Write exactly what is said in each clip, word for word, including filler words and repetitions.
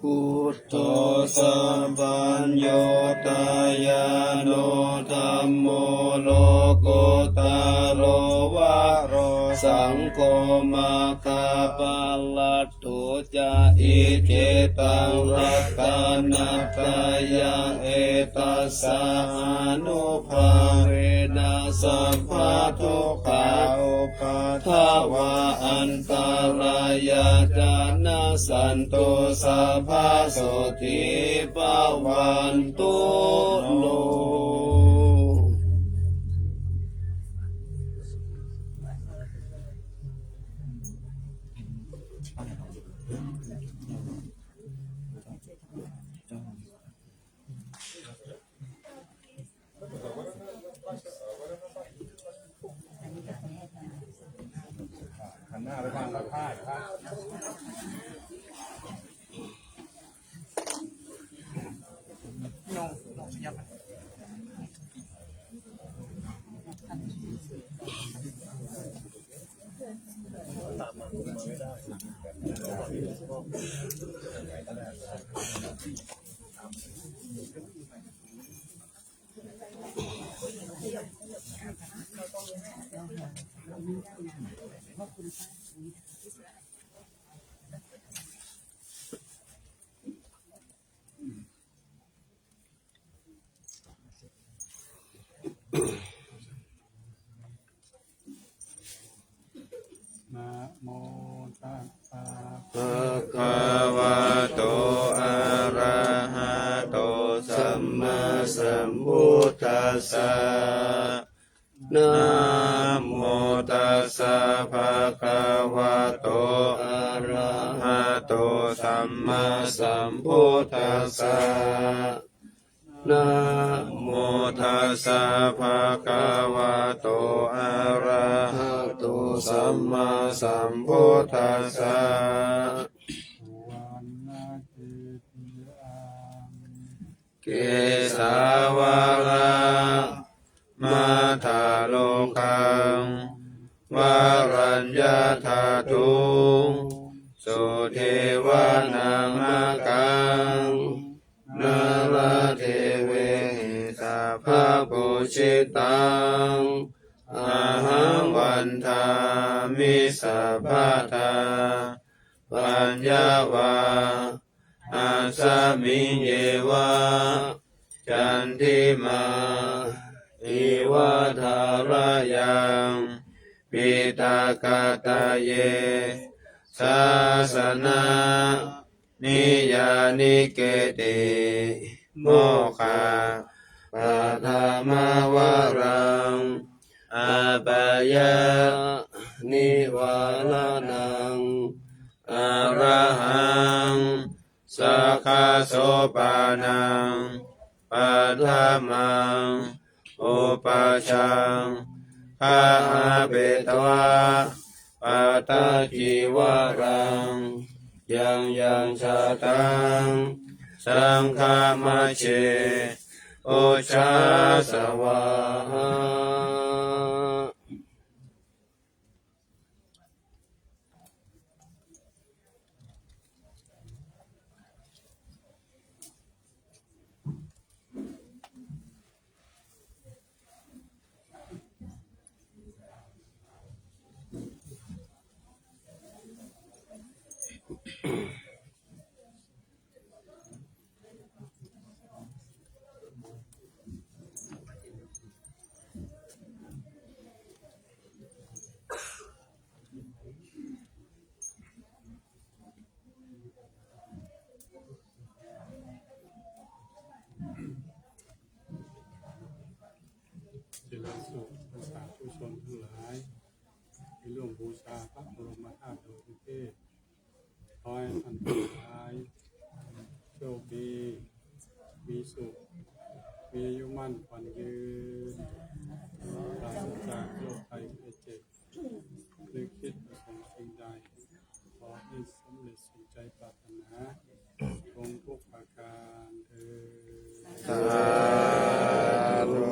Buddho sabbaññutañāṇo dhammo lokuttaro varo saṅgho maggaphalaṭṭhu ca icchitaṃ ratanattayaṃ etassa ānubhāvena sabbadukkhā upaddavā antarāyā ca nassantu sabbasotthī bhavantu no. Namo tassa bhagavato arahato sammāsambuddhassa. Namo tassa bhagavato arahato sammāsambuddhassa. Namo tassa bhagavato arahato sammāsambuddhassa. Kesavaramātharuṃ khaṃ varaññadhātuṃ sudevanamakaṃ nāḷādevehi sabbapūjitaṃ ahaṃ vandāmi sabbadā. Paññāvā asmiṃ yeva candimā iva tharayaṃ piṭakattaye sāsana niyanike ti mokkhapaṭhamavaraṃ apāyanivāraṇaṃ arahaṃ sakāsopanam paṭhamaṃ upajjhaṃ gahapetvā pattacīvaramyaṃ yaṃ jātaṃ saṅghamajjhe ujjhāsavā. กุศลทั้งหลายที่ร่วมบูชาพระบรมธาตุดอยสุเทพ ขอให้ท่านทั้งหลายโชคดี มีสุข มีอายุมั่นขวัญยืน ปราศจากโรคภัยไข้เจ็บ นึกคิดประสงค์สิ่งใด ขอให้สำเร็จสมใจปรารถนา จงทุกประการเทอญ สาธุ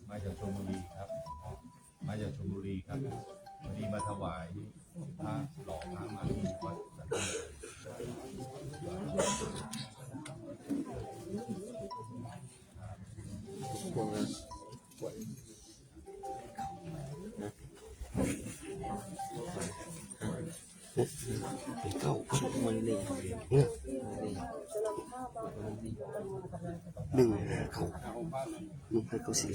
มาจากชลบุรีครับ มาจากชลบุรีครับ พอดีมาถวายพระ หล่อพระมาที่วัดสันติ เข้ามันเลย หนึ่ง เข้า หนึ่ง เข้าสี่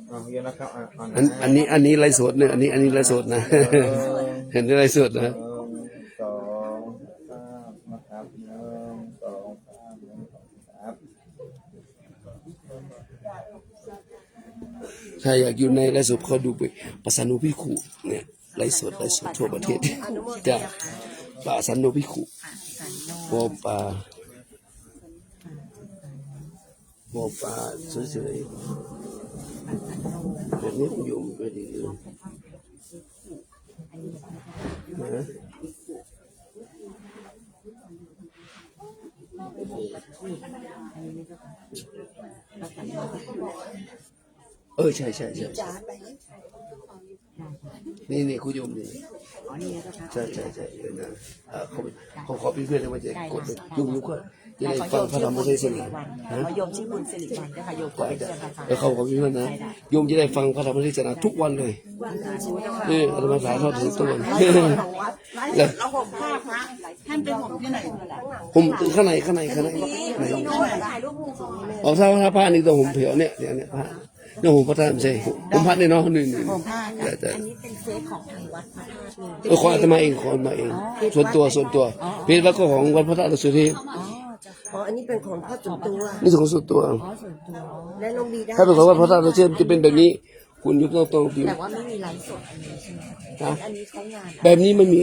เอาเยอะนะครับ อ่ะ อ่ะ อัน อันนี้ อันนี้ไลฟ์สดเนี่ย อันนี้ อันนี้ไลฟ์สดนะ เห็นไลฟ์สดนะ หนึ่ง สอง สาม นะครับ หนึ่ง สอง สาม หนึ่ง สอง สาม ใครอยากอยู่ในไลฟ์สดก็ดูไป ปัสสานุภิกขุเนี่ย ไลฟ์สด ไลฟ์สดทั่วประเทศ จ้ะ ปัสสานุภิกขุ ปอปา ปอปา สวยๆ แบบนี้โยมก็ดีเลยนะ เออ ใช่ ใช่ ใช่ นี่ นี่ คุณโยมนี่ ใช่ ใช่ ใช่ เดี๋ยวนะ อ่า เขา เขาขอเป็นเพื่อนนะ มันจะกดเลย โยม โยมก็จะได้ฟังพระธรรมเทศนา ฮะ โยมชื่อบุญสิริวัลย์นะคะ โยมขอเป็นเพื่อนกันค่ะ เออ เขาขอเป็นเพื่อนนะ ได้ ได้ โยมจะได้ฟังพระธรรมเทศนาทุกวันเลย เออ อาตมาถ่ายทอดสดทุกวัน แล้ว เราห่มผ้าพระ ท่านไปห่มที่ไหน ห่มข้างใน ข้างใน ข้างใน ไหน อ๋อ ถ้า ถ้าผ้านี่ต้องห่มเขียวเนี่ย เนี่ย เนี่ย ผ้า เนี่ย ห่มพระธาตุ ไม่ใช่ ห่มพระเนี่ยเนาะ นี่ นี่ ห่มผ้าค่ะ แต่ แต่ อันนี้เป็นเซตของทางวัดพระธาตุเลย เออ ของอาตมาเอง ของอาตมาเอง อ๋อ ส่วนตัว ส่วนตัว อ๋อ เพจแล้วก็ของวัดพระธาตุดอยสุเทพ อ๋อ เจ้าค่ะ อ๋อ อันนี้เป็นของพ่อส่วนตัว นี่ของส่วนตัว อ๋อ ส่วนตัว และน้องบีได้ ถ้าเป็นของวัดพระธาตุดอยสุเทพจะเป็นแบบนี้ คุณโยมต้อง ต้อง แต่ว่าไม่มีไลฟ์สดอันนี้ใช่ไหมคะ ฮะ อันนี้เขางาน แบบนี้ไม่มี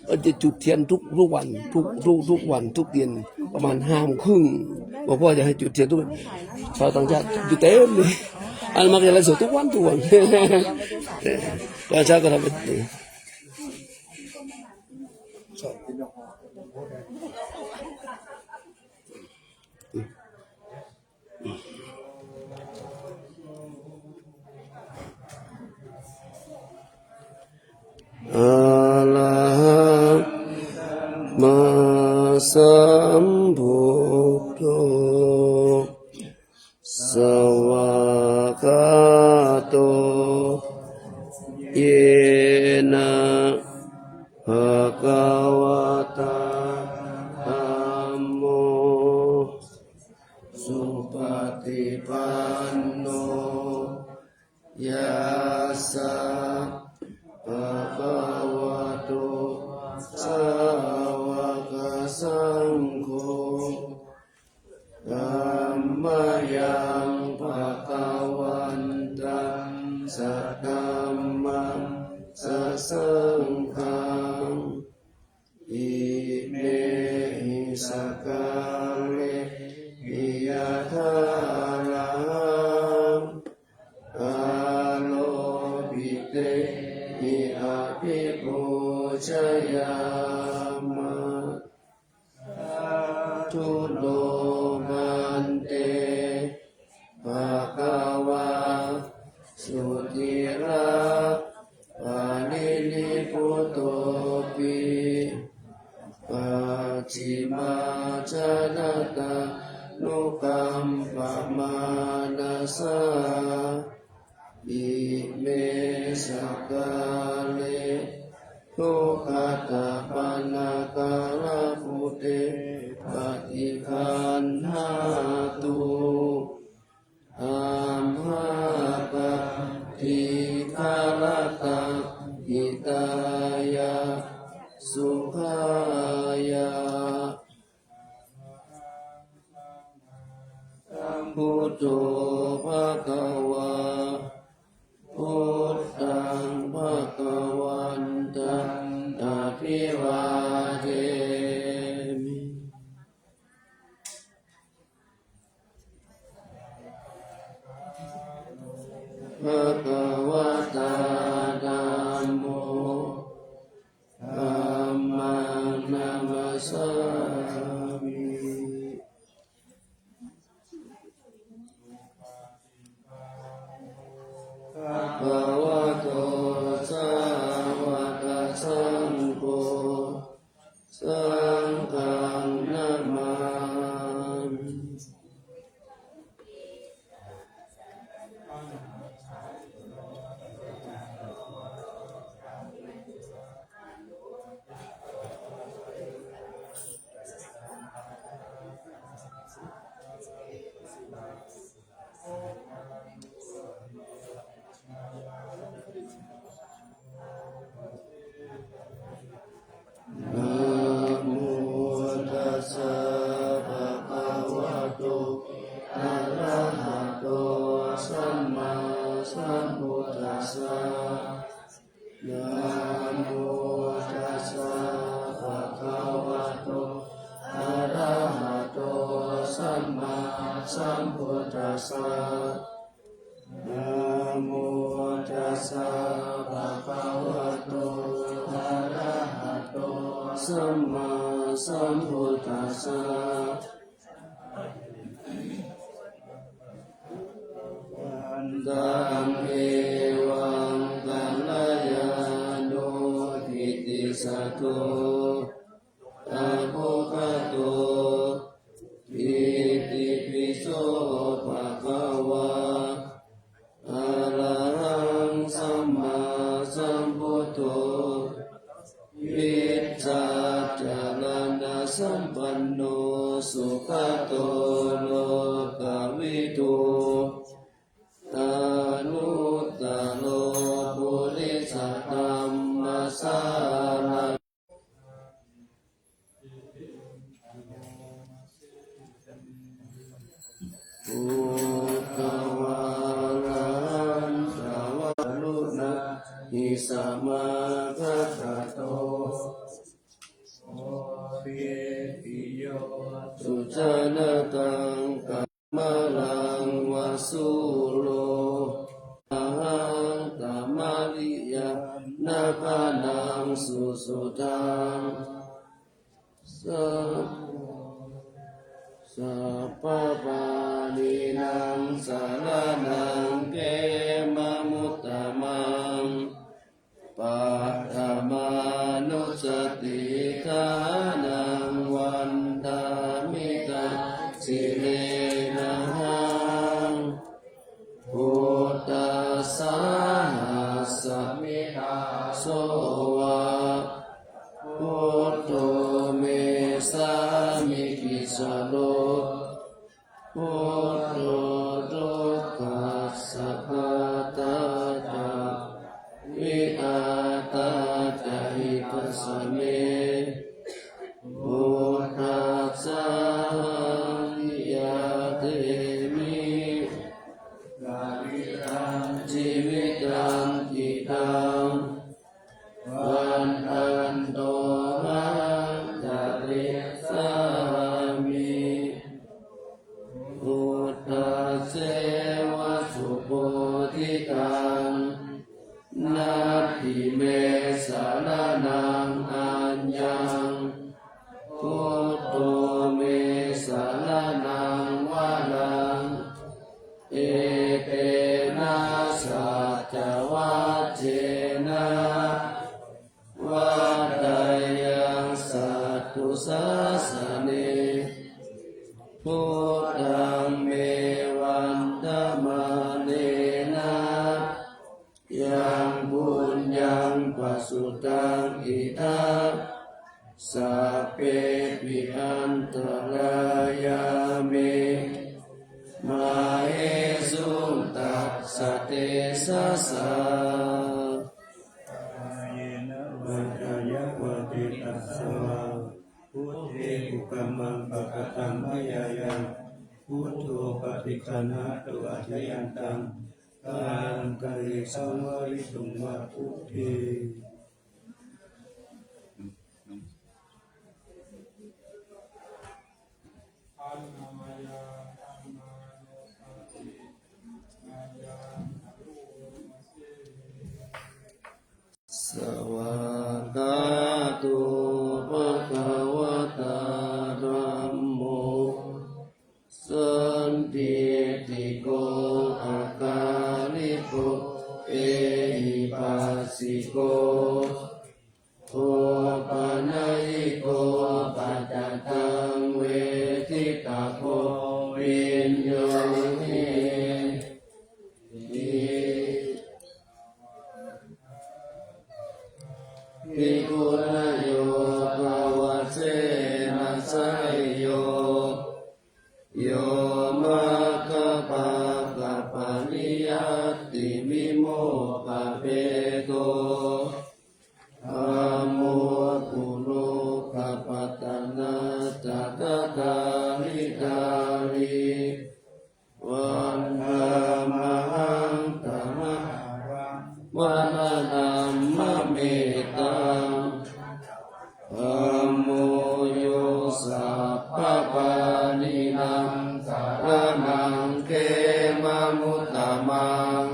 เราจะจุดเทียนทุก ทุกวัน ทุก ทุก ทุกวัน ทุกเย็น ประมาณห้าโมงครึ่ง หลวงพ่อจะให้จุดเทียนทุกวัน ชาวต่างชาติอยู่เต็มเลย อาตมาจะไลฟ์สดทุกวัน ทุกวัน ตอนเช้าก็ทำไป Arahaṃ sammāsambuddho svākkhāto yena bhagavatā dhammo supaṭipanno yassa saṅgho. Dhammayaṃ bhagavantaṃ sadhammaṃ sasaṅghaṃ imehi sakkārehi yathārahaṃ āropitehi abhipūjayāma. Sādhu no bhante bhagavā suciraṃ parinibbutopi pacchimājanatānukampamānasā ime sakkāre duggatapaṇṇākārabhūte paṭiggaṇhātu amhākaṃ dīgharattaṃ hitāya sukhāya. Sambuddho bhagavā, buddhaṃ bhagavantaṃ abhivādemi. Bhagavatā dhammo, dhammaṃ namassāmi. Bhagavato sāvakasaṅgho, saṅghaṃ namāmi. Namo tassa bhagavato arahato sammāsambuddhassa. Namo tassa bhagavato arahato sammāsambuddhassa. Namo tassa bhagavato arahato sammāsambuddhassa. Bhadantā evaṃ kalyāṇo kittisaddo abbhuggato, itipi so bhagavā arahaṃ sammāsambuddho vijjācaraṇasampanno sugato lokavidū anuttaro purisadammasārathi. Uddhaṃ vārāhaṃ karuṇāhi samāgatatto, kopi yo sujanataṃ kamalaṃ va sūro, ahaṃ tamariyaṃ naghanaṃ susuddhaṃ, sa- sabbapāṇīnaṃ saraṇaṃ khemamuttamaṃ. Paṭhamānussatiṭṭhānaṃ vandāmi taṃ sirenahaṃ. Buddhassāhasmi dāso va, buddho me sāmikissaro, buddho dukkhassa ghātā ca vidhātā ca hitassa me. Buddha Buddhaṃ me vandamānena yaṃ puññaṃ pasutaṃ idha, sabbepi antarāyā me māhesuṃ tassa tejasā. Kāyena vācāya va cetasā vā, buddhe kukammaṃ pakataṃ mayā yaṃ, buddho paṭiggaṇhatu accayantaṃ, kālantare saṃvarituṃ va buddhe. Svākkhāto bhagavatā dhammo, sandiṭṭhiko akāliko ehipassiko opanayiko paccattaṃ veditabbo viññūhīti. Bhikkhuneyyo dvādaseyyena seyyo, yo maggapākapariyattivimokkhabhedo, dhammo kulokapatanā ca tathāritāri. Vandāmahaṃ ṭhānaṃ varanam mamettaṃ, dhammo yo sabbapāṇīnaṃ saraṇaṃ khemamuttamaṃ.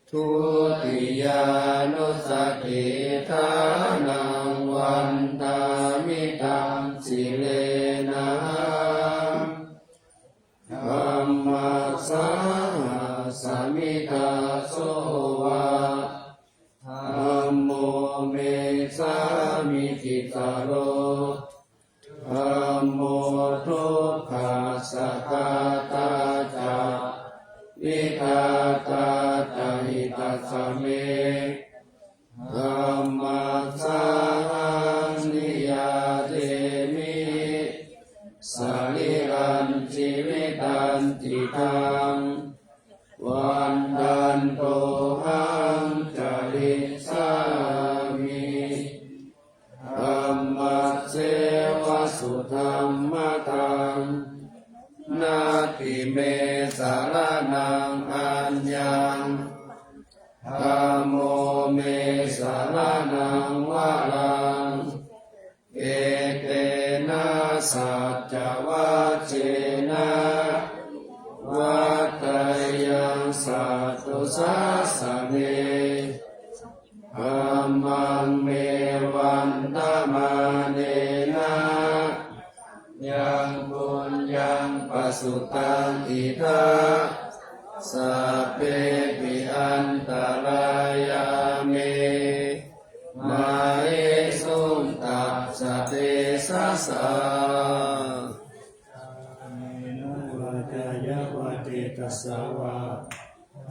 Dutiyānussatiṭṭhānaṃ vandāmi taṃ sirenahaṃ, dhammasāhasmi dāso va, dhammo me sāmikissaro, dhammo dukkhassa ghātā ca vidhātā ca hitassa me, dhammassāhaṃ niyyādemi sarīrañjīvitañcidaṃ, vandantohaṃ carissāmi. Dhammasseva sudhammataṃ, natthi me saraṇaṃ aññaṃ, dhammo me saraṇaṃ varaṃ, etena saccavajjena vaḍḍheyyaṃ satthu sāsane. Dhammaṃ me vandamānena yaṃ puññaṃ pasutaṃ idha, sabbepi antarāyā me māhesuṃ tassa tejasā. Kāyena vācāya va cetasā vā,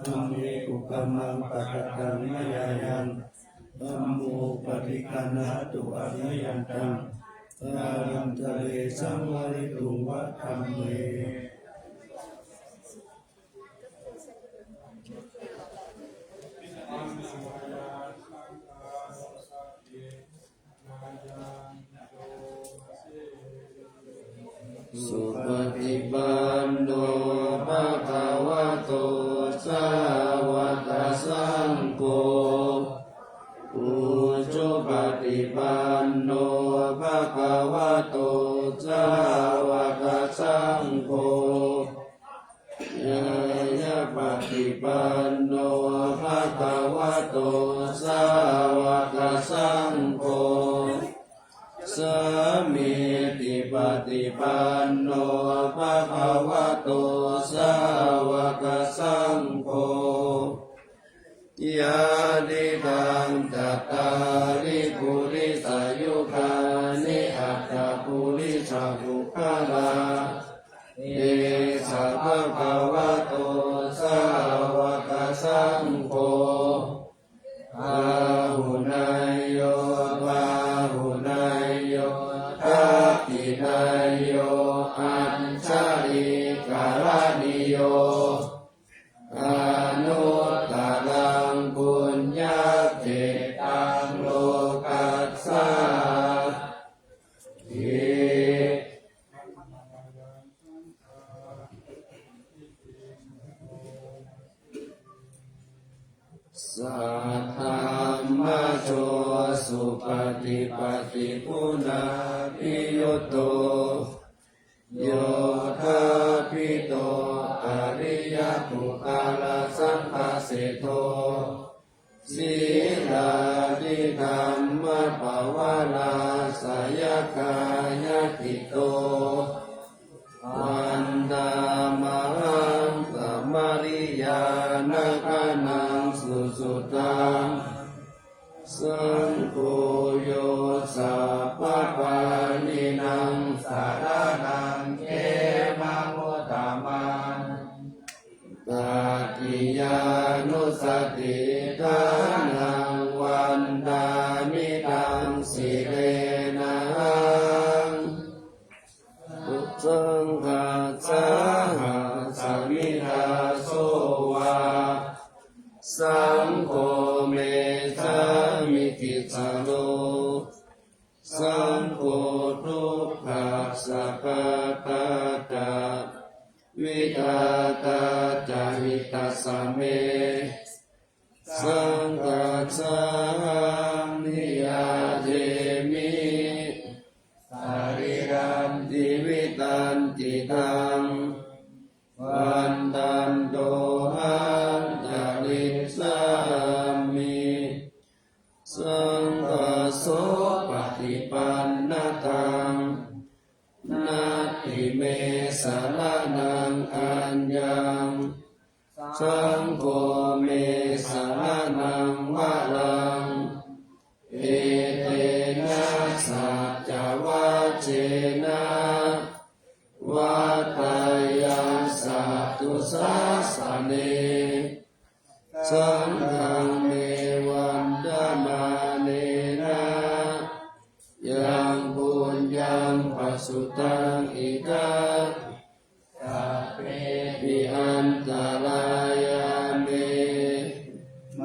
dhamme kukammaṃ pakataṃ mayā yaṃ, dhammo paṭiggaṇhatu accayantaṃ, kālantare saṃvarituṃ va dhamme. Supaṭipanno bhagavato sāvakasaṅgho, ujupaṭipanno bhagavato sāvakasaṅgho, ñāyapaṭipanno bhagavato sāvakasaṅgho, sāmīcipaṭipanno bhagavato sāvakasaṅgho, yadidaṃ cattāri purisayugāni aṭṭha purisapuggalā, Esa bhagavato sāvakasaṅgho, āhuneyyo pāhuneyyo dakkhiṇeyyo añjalikaraṇīyo, anuttaraṃ puññakkhettaṃ lokassāti. Saddhammajo supaṭipattiguṇābhiyutto, yoṭṭhābbito ariyapuggalasaṅghaseṭṭho, sīlādidhammapavarāsayakāyacitto, vandāmahaṃ tamariyāna gaṇaṃ susuddhaṃ. Saṅgho yo sabbapāṇīnaṃ saraṇaṃ khemamuttamaṃ, tatiyānussatiṭṭhānaṃ vandāmi taṃ sirenahaṃ. Saṅghassa hāsami dāso va, saṅgho me sāmikissaro, saṅgho dukkhassa ghātā ca vidhātā ca hitassa me. Saṅghassāhaṃ niyyādemi sarīrañjīvitañci daṃ, vandantohaṃ carissāmi. Saṅghassopaṭipannataṃ natthi me saraṇaṃ aññaṃ, saṅgho me saraṇaṃ varaṃ. Etena saccavajjena vaḍḍheyyaṃ satthu sāsane. Saṅghaṃ me vandamānena yaṃ puññaṃ pasutaṃ idha, sabbepi antarāyā me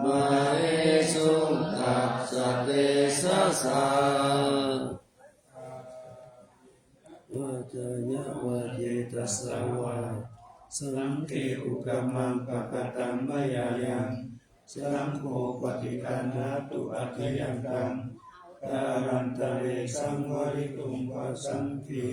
māhesuṃ tassa tejasā. Vācāya va cetasā vā, saṅghe kukammaṃ pakataṃ mayā yaṃ, saṅgho paṭiggaṇhatu accayantaṃ, kālantare saṃvarituṃ va saṅghe.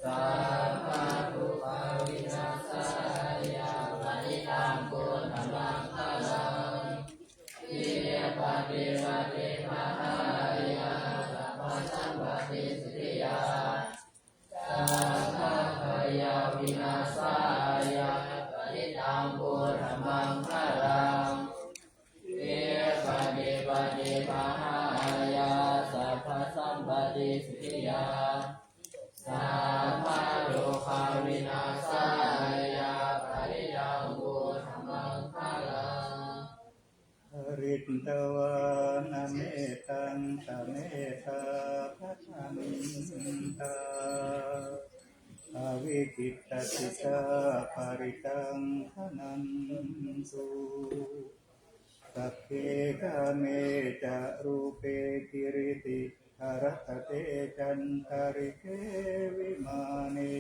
Sabbadukkhavināsāya parittaṃ brūtha maṅgalaṃ. Vipattipaṭibāhāya sabbasampattisiddhiyā, sabbabhayavināsāya parittaṃ brūtha maṅgalaṃ. Vipattipaṭibāhāya sabbasampattisiddhiyā, sabbarogavināsāya parittaṃ brūtha maṅgalaṃ. Pharitvāna mettaṃ sametā bhadantā, avikkhittacittā parittaṃ bhaṇantu. Sagge kāme ca rūpe girisikharataṭe cantalikkhe vimāne,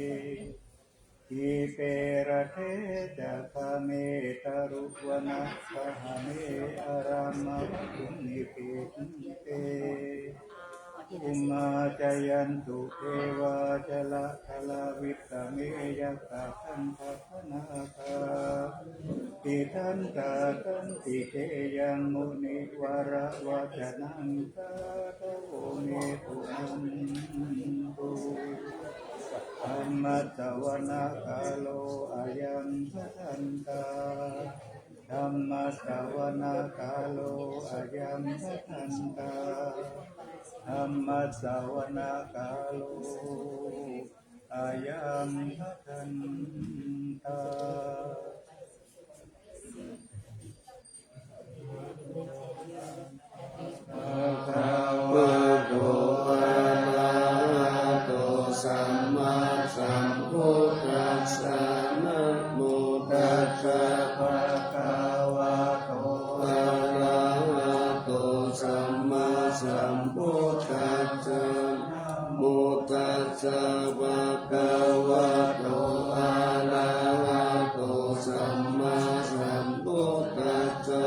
dīpe raṭṭhe ca gāme taruvanagahane arāmagahane khette, bhummā cāyantu devā jalathalavisame yakkhagandhabbanāgā, tiṭṭhantā santike yaṃ munivaravacanaṃ sādhavo me suṇantu. Dhammassavanakālo ayaṃ bhadantā, dhamma Dhammassavanakālo ayam bhadantā. Dhammassavanakālo ayam bhadantā. Bhagavato arahato sammāsambuddhassa. Namo tassa bhagavato arahato sammāsambuddhassa. Namo tassa bhagavato arahato sammāsambuddhassa.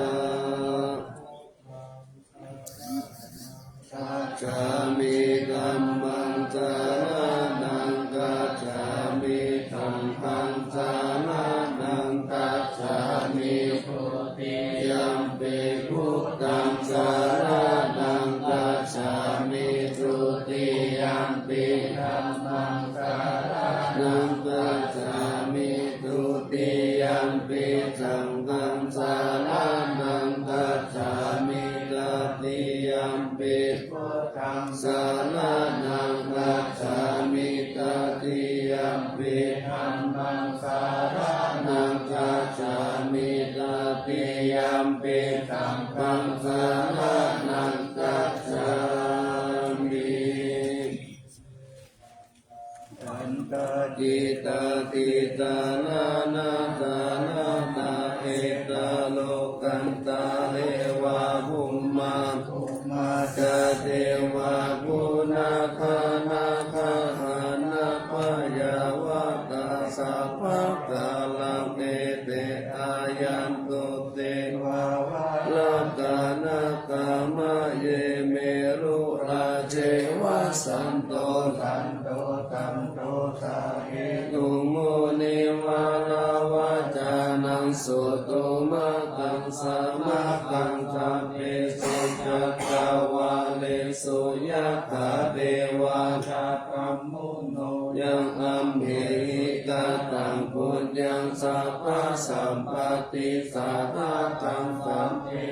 Gacchāmi. Dhammaṃ saraṇaṃ gacchāmi. Saṅghaṃ saraṇaṃ gacchāmi. Dutiyampi buddhaṃ saraṇaṃ gacchāmi. Dutiyampi dhammaṃ saraṇaṃ gacchāmi. Dutiyampi saṅghaṃ saraṇaṃ gacchāmi. Tatiyampi buddhaṃ saraṇaṃ gacchāmi. Tatiyampi dhammaṃ saraṇaṃ gacchāmi. Tatiyampi saṅghaṃ saraṇaṃ gacchāmi. Antaṭṭhitā ṭhitā nānāgatānaṃ etalokattā devā bhummā bhummā ca devā bhummā nāgā nāgagaṇapāya vattā sabbakāraṃ ete āyantu te vā varakā nāgā maye merurājeva santo santo santo sahetuṃ munivaravacanaṃ suṇotu bhadrantaṃ sabbe cakkavāḷesu yathā devā ca brahmā muno yaṃ amhehi kataṃ puññaṃ sabbasampattisiddhiyā taṃ sabbe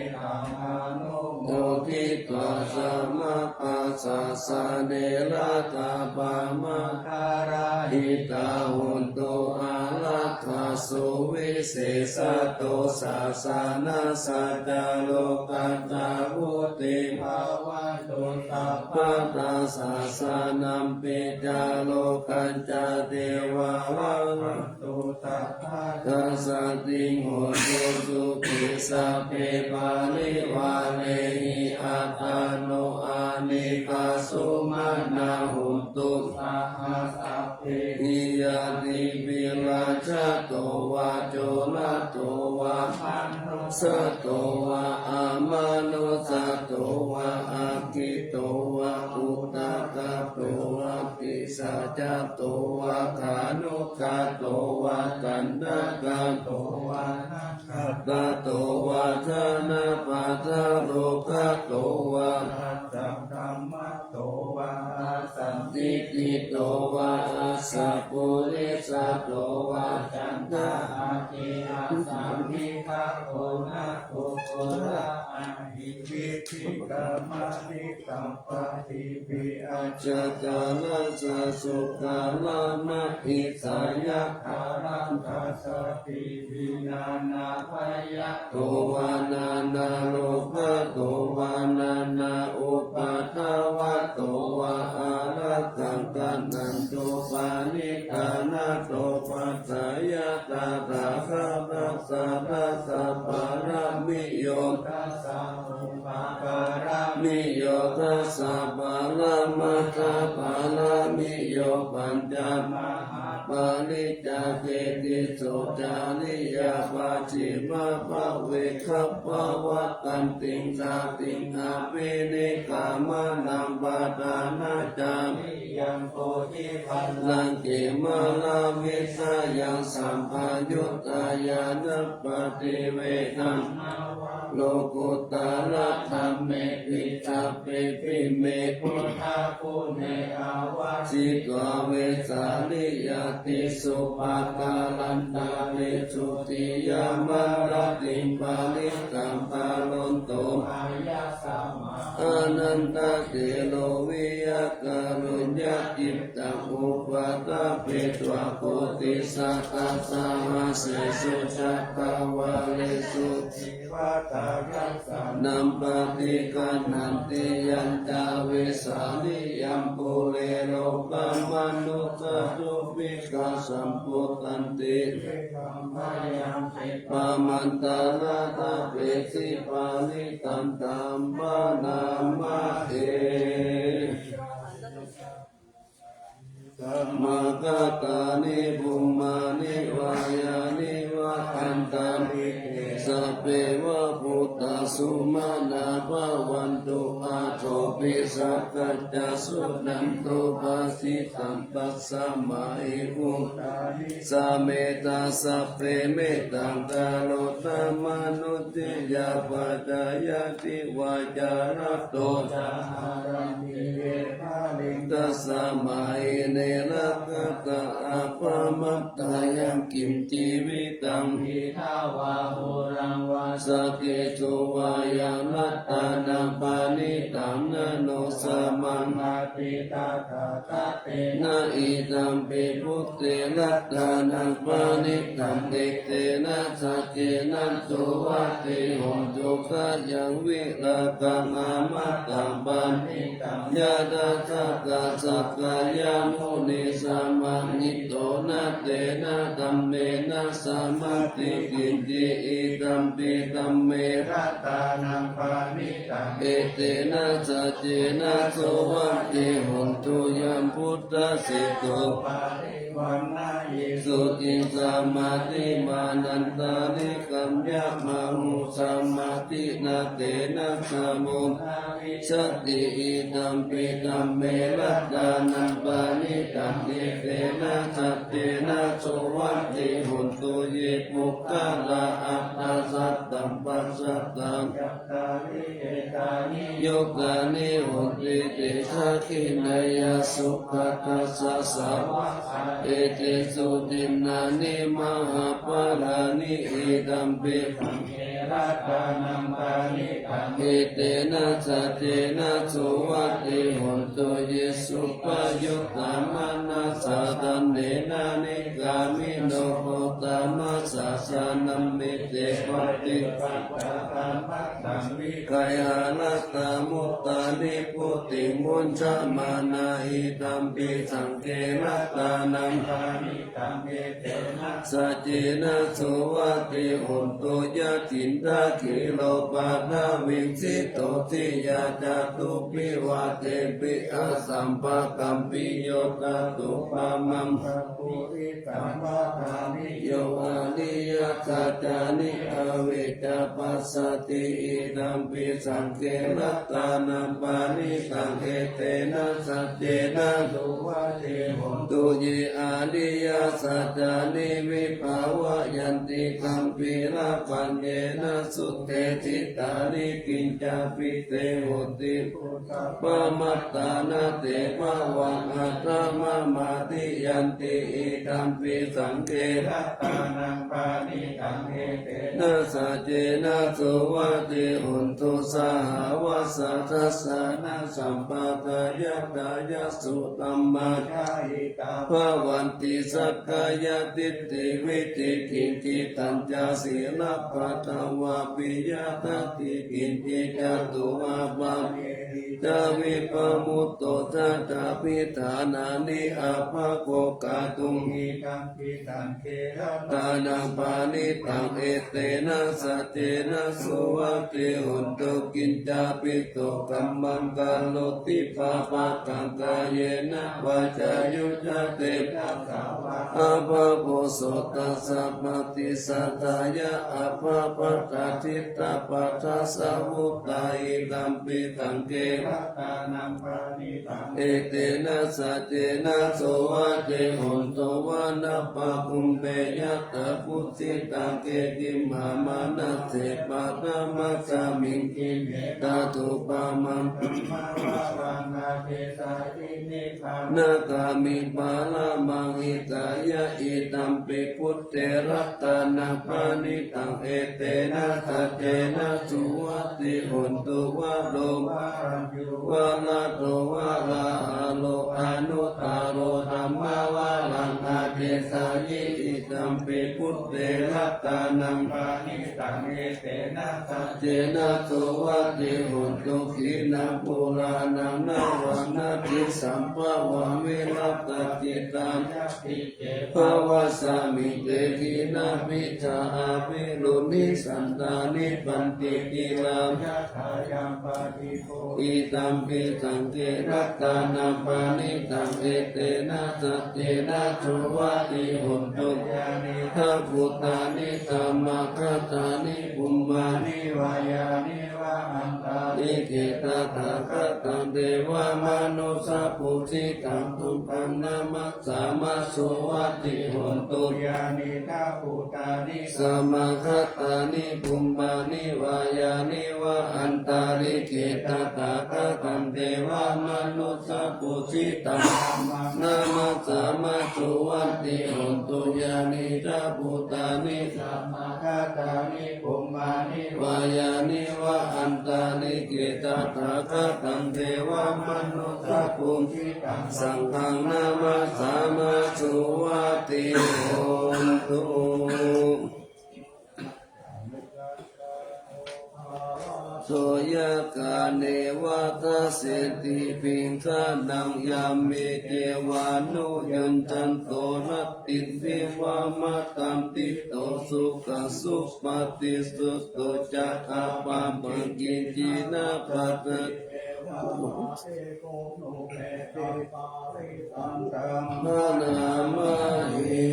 anumoditvā sabbasāsane ratā pamāṇā antarahitā hontu arakkhasu visesato sāsanassa ca lokassa vuḍḍhī bhavatu sabbadā sāsanampi ca lokassa devā rakkhantu sabbadā sadā sotthī hontu sukhī sabbe parivārehi attāno anekā sumaṇā hontu saha sabbehi ñātibhi rājato vā corato vā manussato vā amanussato vā aggito vā udakato vā disāgato vā khāṇukato vā taṇhāgato vā nāgato vā janapadarogato vā asaddhammato vā asandiṭṭhito vā asappurisato vā caṇḍahatthi-āsavī-kaponakkho-saha-ahi-vicchika-maṇisappadīpi-accha-taraccha-sūkara-mahīsāya-khāṇa-dasadīpi nānābhayato vā nānārogato vā nānāupaddavato vā ārakkhaṃ gaṇhantu paṇidhānato. Paccayattaha dasa dasapāramiyo dasa upapāramiyo dasa paramatthapāramiyo pañca mahāpariccāge tisso cariyā pacchimabhave gabbhāvakkantiṃ jātiṃ abhinikkhamanaṃ padhānacariyaṃ bodhipallaṅke māravijayaṃ sabbaññutañāṇappaṭivedhaṃ nava lokuttaradhammeti sabbepime buddhaguṇe āvajjitvā vesāliyā Tesu pākārantaresu tiyāmarattiṃ parittaṃ karonto āyasmā Ānandatthero viya kāruññacittaṃ upaṭṭhapetvā koṭisatasahassesu cakkavāḷesu devatā yassāṇaṃ paṭiggaṇhanti yañca vesāliyaṃ pure rogāmanussadubbhikkhasambhūtanti. Bhayanti pāmantarā tāpesi parittaṃ taṃ bhaṇāmahe. Samāgatāni bhummāni vā yāni va antalikkhe sabbeva bhūtā sumanā bhavantu athopi sakkacca suṇantu bhāsitaṃ. Tasmā hi puttāni sametaṃ sabbe mettaṃ karotha mānusiyā pajāya divā ca ratto ca haranti ye baliṃ. Tasmā hi ne rakkhatha appamattā yaṃ kiñci vittaṃ hīnā vā huraṃ vā sakesu vā yaṃ ratanaṃ paṇītaṃ na no samaṃ atthi tathāgatena idampi buddhe ratanaṃ paṇītaṃ etena saccena suvatthi hotu. Khayaṃ virāgaṃ amataṃ paṇītaṃ yadajjhagā sakyamunī samāhito na tena dhammena samatthi kiñci idampi dhamme ratanaṃ paṇītaṃ etena saccena suvatthi hotu. Yaṃ buddhaseṭṭho parivaṇṇayī suciṃ samādhimānantarikaññamāhu samādhinā tena samo na vijjati idampi dhamme ratanaṃ paṇītaṃ etena saccena suvatthi hotu. Ye puggalā aṭṭha sataṃ pasatthā cattāri etāni yugāni honti te dakkhiṇeyyā sugatassa sāvakā etesu dinnāni mahapphalāni idampi saṅghe ratanaṃ paṇītaṃ etena saccena suvatthi hotu. Ye suppayuttā manasā daḷhena nikkāmino gotamasāsanamhi te pattipattā dhammasaṅghe vigayha laddhā mudhā nibbutiṃ bhuñjamānā idampi saṅghe ratanaṃ paṇītaṃ etena saccena suvatthi hotu. Yathindakhīlo paṭhaviṃ sito siyā catubbhi vātebhi asambhakampiyo tathūpamaṃ purisaṃ vadāmi yo ariyasaccāni avecca passati idampi saṅghe ratanaṃ paṇītaṃ etena saccena suvatthi hotu. Ye ariyasaccāni vibhāvayanti gambhīrapaññena sudesitāni kiñcāpi te honti pamattā na te bhavaṃ aṭṭhamamādiyanti idampi saṅghe ratanaṃ paṇītaṃ etena saccena suvatthi hotu. Sahāvassa dassanasampadāya thāya sudhammā jahitā bhavanti sakkāyadiṭṭhi vicikicchitañca sīlabbataṃ vāpi yadatthi kiñci catūhapāyehi ca vippamutto saṭṭhābhiṭhānāni abhabbo kātuṃ idampi saṅghe ratanaṃ paṇītaṃ etena saccena suvatthi hotu. Kiñcāpi so kammaṃ karoti pāpakaṃ kāyena vācāyuda cetasā vā abhabbo so tassa paṭicchadāya abhabbatā diṭṭhapadassa vuttā idampi saṅghe ratanaṃ paṇītaṃ etena saccena suvatthi hotu. Vanappagumbe yattha taṃ kechiṃ mamaṃ nāse paṭhamasmiṃ khine. Tatūpamaṃ dhammavaraṃ adesayi nibbānagāmiṃ paramaṃ hitāya. Idampi buddhe ratanaṃ paṇītaṃ, etena saccena suvatthi hotu. Varo varaññū varado varāharo anuttaro dhammavaraṃ adesayi. Idampi buddhe ratanaṃ paṇītaṃ, etena saccena suvatthi hotu. Khīṇaṃ purāṇaṃ navaṃ natthi sambhavaṃ, virattacittāyatike bhavasmiṃ. Te khīṇabījā avirūḷhichandā, nibbanti dhīrā yathāyampadīpo. Idampi saṅghe ratanaṃ paṇītaṃ, etena saccena suvatthi hotu. Yānīdha bhūtāni samāgatāni, bhummāni vā yāni va antalikkhe, tathāgataṃ devamanussapūjitaṃ, buddhaṃ namassāma suvatthi hotu. Yānīdha bhūtāni samāgatāni, bhummāni vā yāni va antalikkhe, tathāgataṃ devamanussapūjitaṃ, dhammaṃ namassāma suvatthi hotu. Yānīdha bhūtāni samāgatāni, bhummāni vā yāni va antalikkhe, tathāgataṃ devamanussapūjitaṃ, saṅghaṃ namassāma suvatthi hotu. So yathā neva dassati bhikkhānaṃ, yamhi devānuyojanto, rattindiva matandito, sukhā supati, sutto ca appamāṇo, kiñci na bhadate. Bhaṇāma he.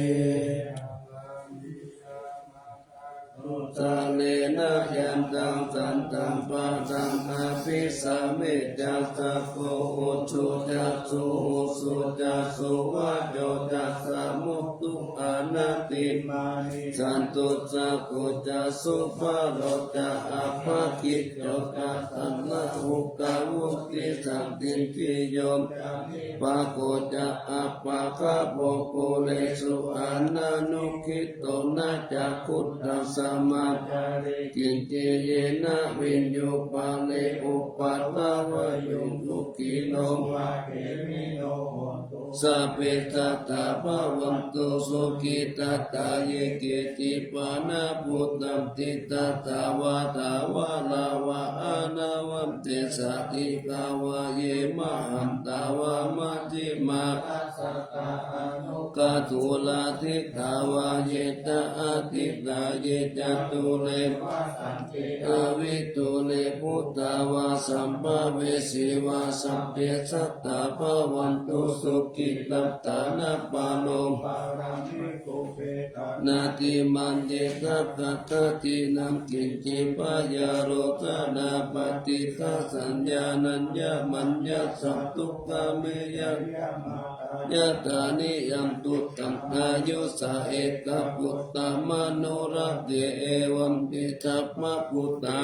Sarena yantaṃ santaṃ padaṃ abhisamecca, sakko ujū ca suhujū ca, suvaco cassa mudu anatimānī. Santussako ca subharo ca, appakicco ca sallahukavutti, santindriyo ca nipako ca, appagabbho kulesu ananugiddho. Na ca khuddaṃ samācare kiñci, yena viññū pare upavadeyyuṃ. Sukhino vā khemino hontu, sabbe sattā bhavantu sukhitattā. Ye keci pāṇabhūtatthi, tasā vā thāvarā vā anavasesā, dīghā vā ye mahantā vā, majjhimā rassakā aṇukathūlā, diṭṭhā vā ye ca adiṭṭhā, ye ca dūre vasanti avidūre, bhūtā vā sambhavesī vā, sabbe sattā bhavantu sukhitattā. Na paro paraṃ nikubbetha, nātimaññetha katthaci naṃ kiñci, byārosanā paṭighasaññā, nāññamaññassa dukkhamiccheyya. Yathā niyaṃ puttaṃ āyusā ekaputtamanurakkhe, evampi sabbabhūtā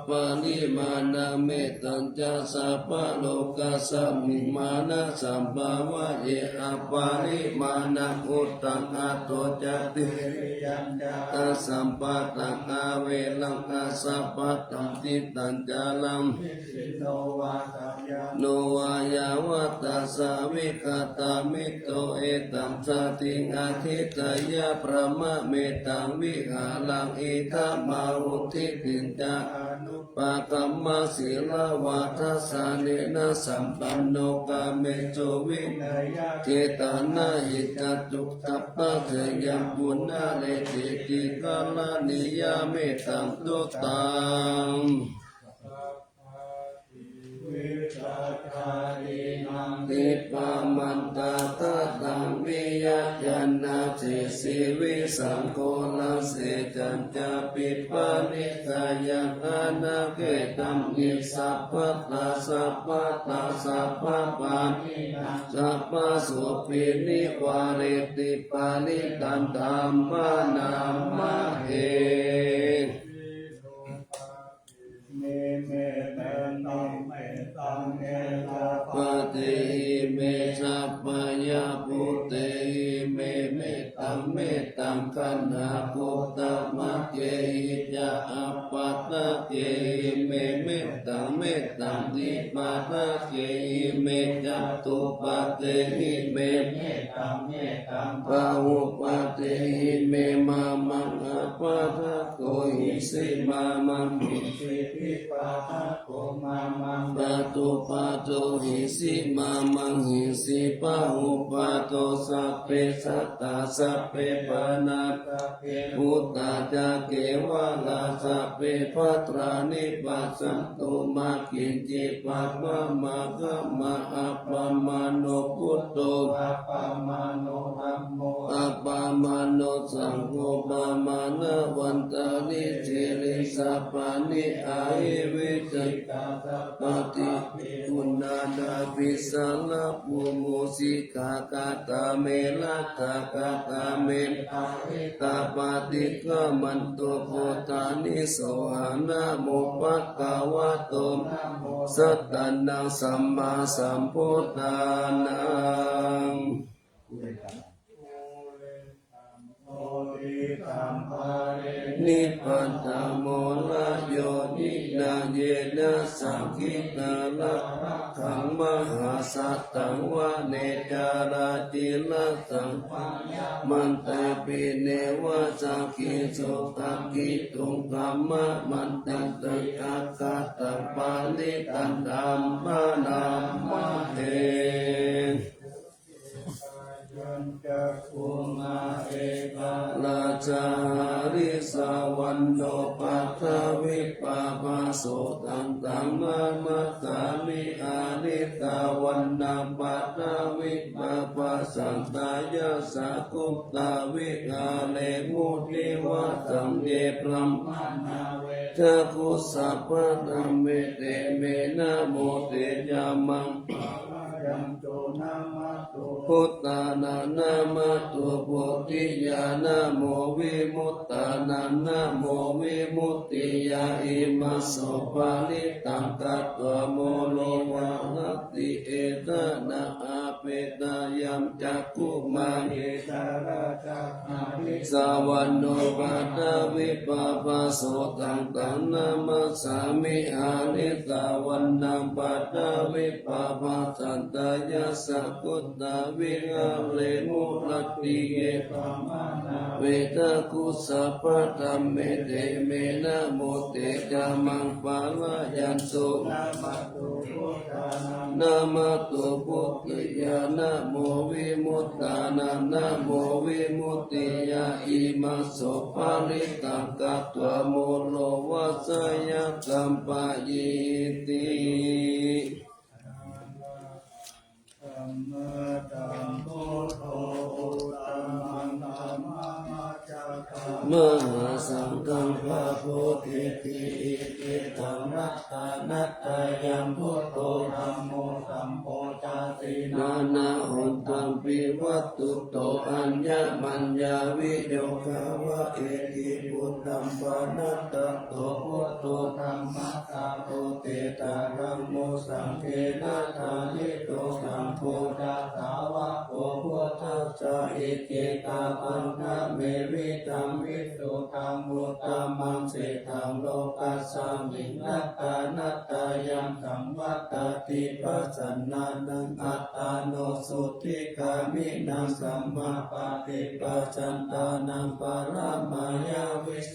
aparimāṇaṃ. Mettañca sabbalokasmiṃ, mānasambhāvaye aparimāṇaṃ, uddhaṃ adho ca tiriyañca, asambādhaṃ averaṃ asapattaṃ. Tiṭṭhañcaraṃ no vā yāvatassa vigatamiddho, etaṃ satiṃ adhiṭṭheyya, brahmametaṃ vihāraṃ idhamāhu. Diṭṭhiñca anupagamma sīlavā, dassanena sampanno, kāmesu vineyya gedhaṃ, na hi jātu gabbhaseyyaṃ punaretīti. Karaṇīyamettaṃ suttaṃ. Khippamantagataṃ piyācca nāsesi visaṃ ghoraṃ sesañcāpi parittayaṃ anapekkhaṃ nissappatā sabbattha sabbapāṇinaṃ sabbasopi nivāreti parittaṃ dhammamāhehi. Padehi me sabbāya bhūtehi me mettaṃ mettaṃ gaṇhāgotamakehi ca appagatehi me mettaṃ mettaṃ dvipadakehi me catuppadehi me bahuppadehi me mamaṃ appagato hisi mamaṃ hisi dvipadato mamaṃ paccuppado hisi mamaṃ hisi bahuppado sabbe sattā sabbe pāṇā sabbe bhūtā ca kevalā sabbe bhadrani passantu mā kiñci pāpam ā khamā. Appamāṇo buddho appamāṇo dhammo appamāṇo saṅgho pamāṇavantāni sirīsapāni ahi vicchikā sabbadhi bhikkhūnaṃ ābhī sarabū mūsikā katā me rakkhā katā me tā paṭikkamantu bhūtāni sohaṃ namo bhagavato namo sattannaṃ sammāsambuddhānaṃ. Nibbantamola yoniyā yena saṅkhittā rakkhaṃ mahāsataṃ vane carātilasaṃ mantāpi neva saṅghesu gabbhītuṃ khamhamantāti. Akātaṃ parittaṃ dhammamāhehi. Rājā harissavaṇṇo paṭhavippabhāso taṃ taṃ namassāmi. Harissavaṇṇaṃ paṭhavi ppabhāsaṃ tayajja guttā viharemu divā saṃ. Ye brāhmaṇā vedagu sabbadhamme te menā modecca maṃ pālayantu. Namatthu buddhānaṃ namatthu bodhiyā namo vimuttānaṃ namo vimuttiyā. Imaṃ so parittaṃ katvā moro vihara ti. Etena āpesayaṃ cakkhumā. Harissavaṇṇo paṭhavippabhāso taṃ taṃ namassāmi. Harissavaṇṇaṃ paṭhavippabhāsaṃ tayajja guttā viharemu rattiye. Vedagu sabbadhamme te menā modecca maṃ pālayantu. Namatthu bodhiyā namo vimuttānaṃ namo vimuttiyā. Imaṃ so parittaṃ katvā moro vajjayakappayīti. Mahāsaṅghaṃ pabodheti icchitaṃ ratanattayaṃ. Buddho dhammo saṅgho ca tiṇṇannahontampi vatthuto aññamaññaviyogā va. Iti buddhaṃ paṇatto buddho dhammassako te ca dhammo saṅghena jādito saṅgho ca sāvako buddhassa icchitapaṇṇamevidaṃ visuddhaṃ uttamaṃ sitaṃ lokasmiṃ ratanattayaṃ saṃvattati pasannānaṃ attāno sotthigāminaṃ sammāpaṭiphajantānaṃ paramāya vis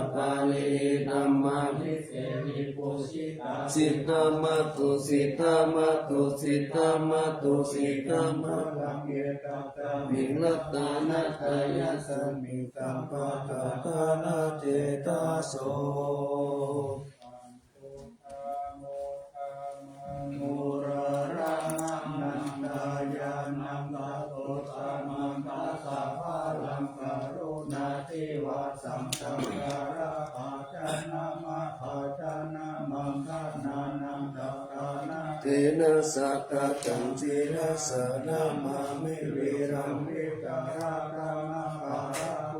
pāṇabhāsehi tamāhi sehi pūjitā. Siddhamātu siddhamātu siddhamātu siddhambaraṃ etadasmiṃ ratanattayasmiṃ sabbadassanācetaso. Tena sakkaccaṃ sirasā namāmi viraṃ vītarāgaṃ apāraṃ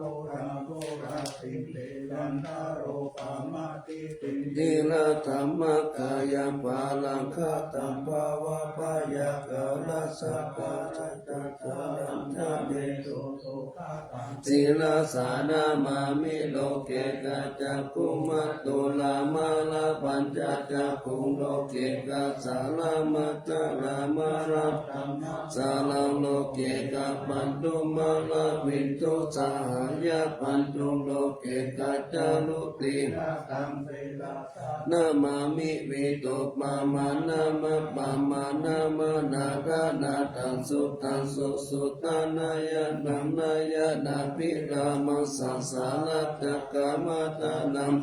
ghorātirekkhaṃ tiradhammakayaṃ balaṃ khattaṃ bhavabhayākarantaṃ sīlaṃ sāna māmi loke kaccakuṃ matulā mārā pañca cakkhuṃ loke kassālā maccharā mārā sāraṃ loke kappanthu mārā viṭussahāya bandhuṃ loke kaccaruti namāmi vituppamāṇaṃ appamāṇaṃ anādhānatthaṃ suddhaṃ susuddhaṃ nayanaṃ nayanabhirāmaṃ sasarakcakamaddhānaṃ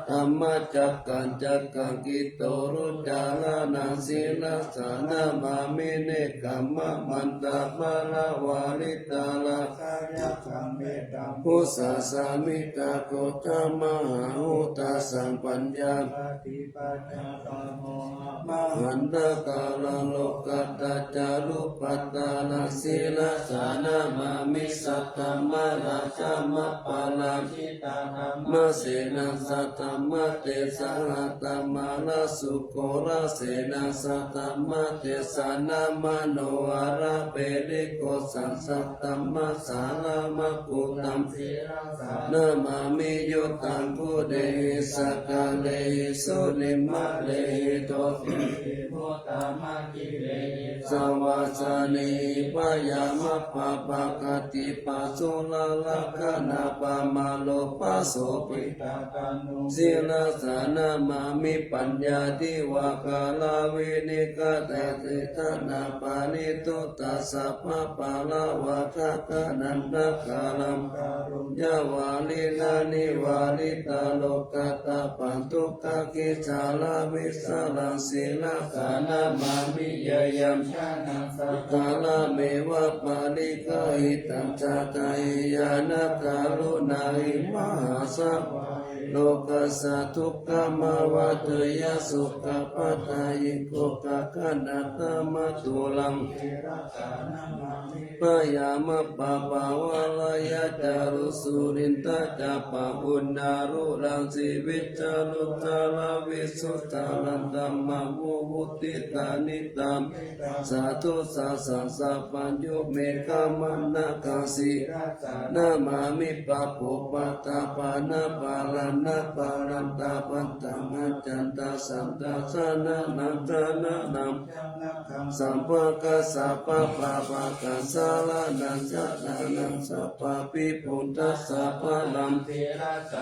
dhammacakkam cakkaṃ kitthurucārāṇaṃ sirasā namāmi nekkhammamantaṃ māravarītara bhūsasāmittā ghotamanāgā sapaññā mahantakārā lokattā carūpattā sirasā namāmi saddhammaradhaṃ aparājitasaṅghamā saddhammatejasahatamārā sughorasenasaddhammatejanā manoharagiripukkhasaddhammassāraṃ makutthaṃ namāmi utthaṅgulehi sakārehi surimarehi dosehi muttamangirehi savāsanehi byāmappabhāgādipa sularakkhaṇapamāro pasobhitātanuṃ sirasā namāmi paññādhivakāravinikkhātaseṭṭhānaparittuttasabba pāravā gaganantakāraṃ kāruññavārinā nivāritarogatāpadukkhakhīsaravisāraṃ sirasā namāmi yayaṃ jānaṃ sakkārameva pariggāhitaṃ jādahiñāṇakaruṇāhi mahāsabhā lokassa dukkhamavatteyya sokappattayiko gaganatamaturaṃ byāmappabhāvaṃ rājaguṃ surindhacappavunnaruciraṃ sīvijjaluttaravisudāraṃ dhammaṃ mumuttidha niṭṭhitaṃ saddo sasaṃ sabbañño meghamanāgaṃ sirasā namāmi pāpūpaṭṭhapāṇabhāraṃ nābhāraṃ tapaṭṭhaṃ accantasaṅghaṃ janānaṃ janānaṃ sabbappāpaghasaṇānaṃ janānaṃ sabbābhiyugghosabbaṃ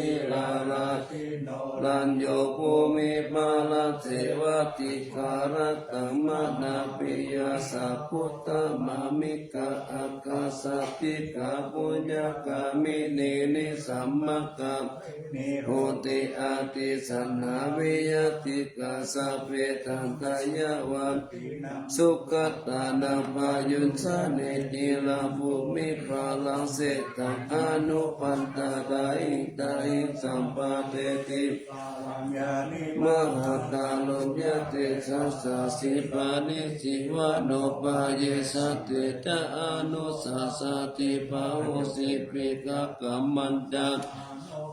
sīlārajino rañño bhūmiparāsevā dīgharattaṃ manāpiyā sabbutamāmikkha ākāsaṭṭhikā puññagāminī nisammakā hotiādi saha viyatthiykā sabbe dattayā vā sugatānaṃ bhāyuṃ jānehi. Khīlabhūmiparāsetaṃ anupaddavā hitāhi sampādehi mahākāruññatejasā. Sipāni sīvāno pāyesā te ca anussasāti pahū sipī kakamañca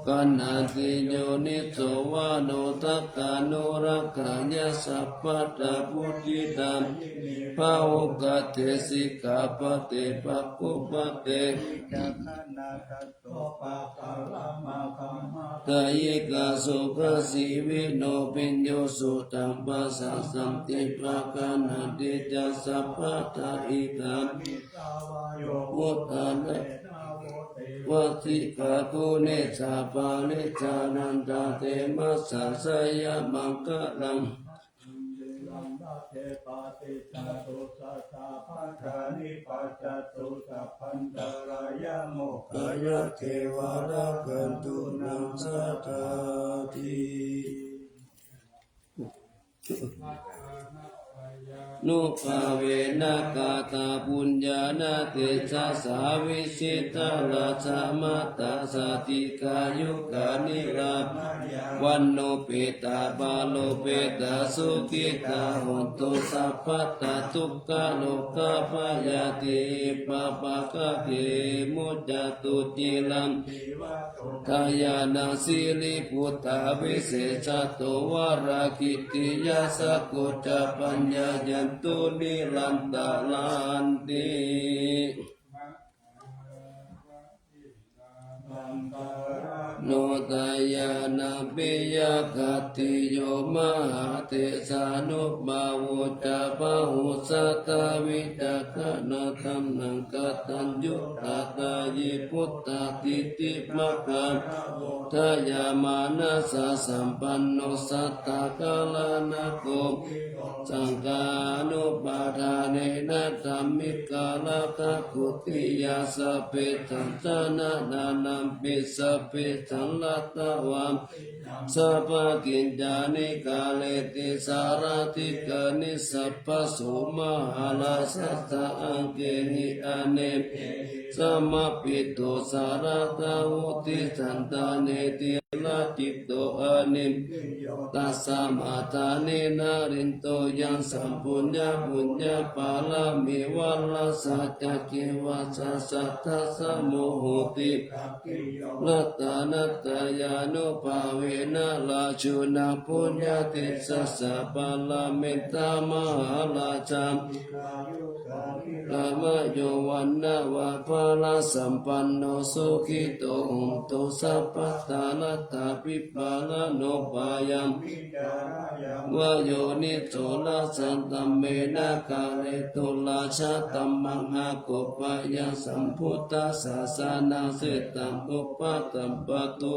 gaṇhati yoniso vāno tathānurakkhāya sabbattha vuṭṭhitā. Pahūkate sikkhāpade pākkhupate dayikā sukhajīvino piñño sutaṃ pasāsati pagaṇhati ca sabbadā. Idāni vā yo buddhāna vajjikā guṇeja pariññānandā te massa jayamaṅgalaṃ. Sīlaṃ dade paṭicca tussatā pajāni pajjatu sabbantarāya mokkhaye ceva rakkhantu naṃ sadāti. nubhāvena katapuññānatejasā vijitā rājamātā jātikā yukā nirāmā vaṇṇupetā balupetā sukhitā hontu sabbadā. Dukkharogabhayā dīghāpadākadhamhi muccantu ciraṃ. Dāyādā siribhūtā visesato varāhakirtiyā sakko ca paññāyantu nirantaranti. No dāyādā piyā khattiyo mahātejānubhāvo ca bāhussatā vicakkhaṇā dhammaṃ kataññutā dāyī buddhadiṭṭhimakkha dāyāmanāsasampanno sattā galaṇako saṅghānupādānena dhammikā rakkhagu tiyā sabbesaṃ jananānaṃ pi sabbesaṃ ratavā sabbakiñcāni kareti sārāthikāni sabbaso mahārājassa aṅgehi anekehi samāhitvā sarathā vuṭṭhi santane dhīracitto anindiyā tasmā dāni narindo yaṃ sampūṇapuññapāramī varassa ca cetvassa sattassa muhutī ratanatayānubhāvena rājuna puññatejasā paramita mahārājā ramayo vaṇṇavanapālasampanno sukhito hontu sabbadā. Laddhābhipālanubhāyaṃ vā yoniso rājadhammena kāretu rājadhammaṃ. Akoppayaṃ sambuddhassa sāsanametaṃ upasampatti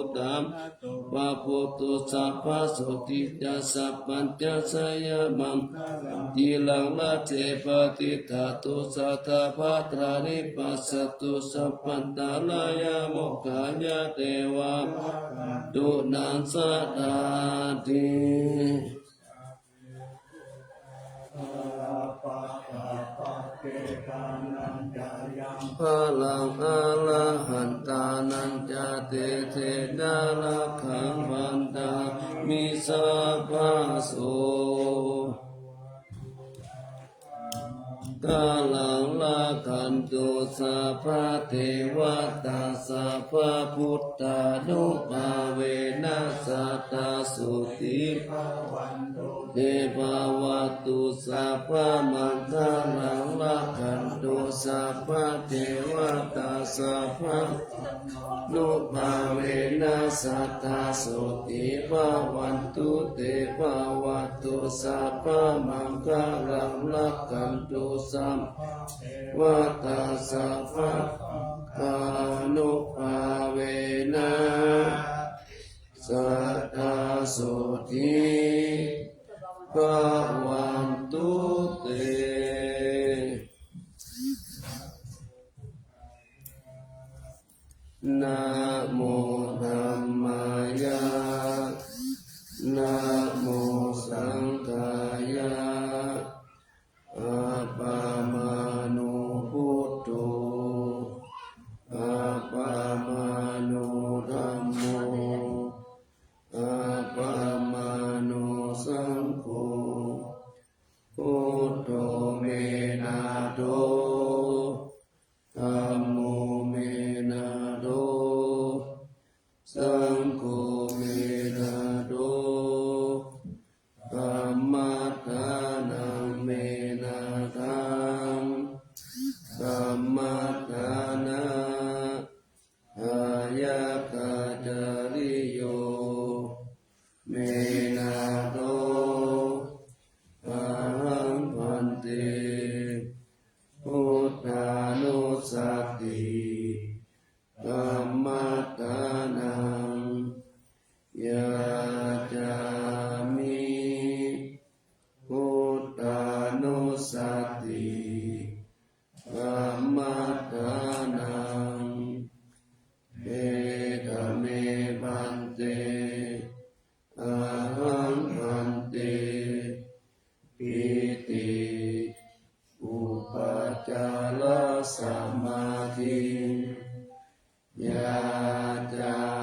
pavuttu sabbasotthi ca sabbañjayaṃ jayamaṅgalaṃ. Ciraṃ rājje patiṭṭhatu sadā bhadrani passa tu sabbantarāyā mokkhaṃ yātvā rakkhantu naṃ sadāti. Balaṃ arahantānañca tejena rakkhaṃ bandhāmi sabbaso. Maṅgalaṃ rakkhantu sabbadevatā sabbabuddhānubhāvena sadā sotthī bhavantu te. Bhavatu sabbamaṅgalaṃ rakkhantu sabbadevatā sabba nubhāvena sadā sotthī bhavantu te. Bhavatu sabbamaṅgalaṃ rakkhantu sabbadevatā sabbabuddhānubhāvena sadā sotthī bhavantu te. Namo dhammāya, namo saṅghāya, appamāṇo buddho, appamāṇo dhammo, appamāṇo saṅgho, buddho me nātho, dhammo me nātho, saṅgho me nātho, dhammaddhanaṃ me nāthaṃ, dhammaddhāna dāyakācariyo me nātho, ahaṃ bhante buddhānussati dhammaddhanaṃ yācāmi. Buddhānussati dhammaddhanaṃ. Etha me bhante, ahaṃ bhante iti yācāmi.